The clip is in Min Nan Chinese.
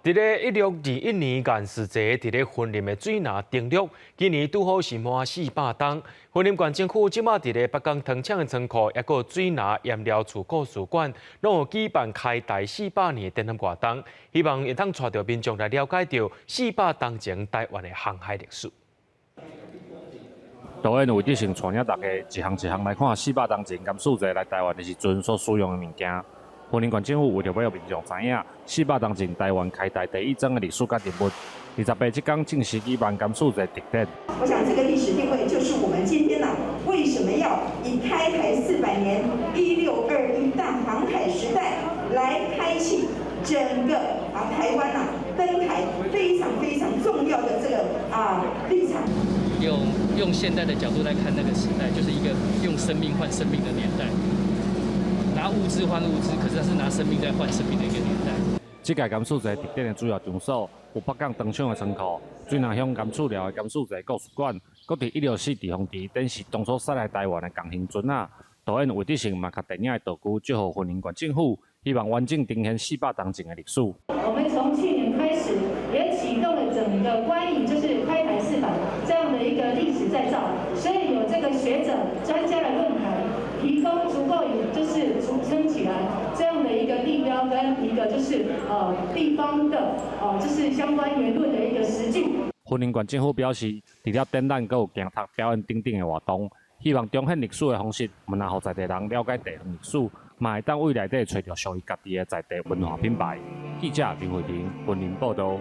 佇咧1621年，顏嗣濟佇咧雲林的水林登陸，今年拄好是滿400冬。雲林縣政府這馬佇咧北港糖廠的倉庫，抑閣水林鹽寮厝故事館，攏有舉辦開台四百年的展覽活動，希望會當帶著民眾來了解著400冬前台灣的航海歷史。導演魏德聖帶領大家一項一項來看四百冬前甘嗣濟來台灣的時陣所使用的物件。雲林縣政府為著欲予民眾知影四百冬前台灣開台第一樁的歷史佮人物，28這工正式舉辦甘嗣濟特展。我想這個歷史定位就是我們今天呢，為什麼要以開台400年1621大航海時代來開啟整個台灣啊登台非常非常重要的這個立場。用現代的角度來看那個時代，就是一個用生命換生命的年代。拿物資換物資，可是它是拿生命在換生命的一個年代。這屆甘嗣濟特展的主要場所有北港糖廠的倉庫、水林鄉甘厝寮的甘嗣濟故事館，閣佇164池方池展示當初駛來台灣的共型船仔。導演魏德聖嘛共電影的道具借予雲林縣政府，希望完整呈現四百冬前的歷史。我們從去年開始也啟動了整個關於就是開台四百這樣的一個歷史再造，所以有這個學者專家的論壇，提供足夠就是撐起來這樣的一個地標跟一個就是地方的就是相關言論的一個實據。雲林縣政府表示，除了展覽，閣有行讀表演等等的活動，希望彰顯歷史的方式，毋但予在地人了解地方歷史，嘛會當為內底揣著屬於家己的在地文化品牌。記者林慧婷雲林報導。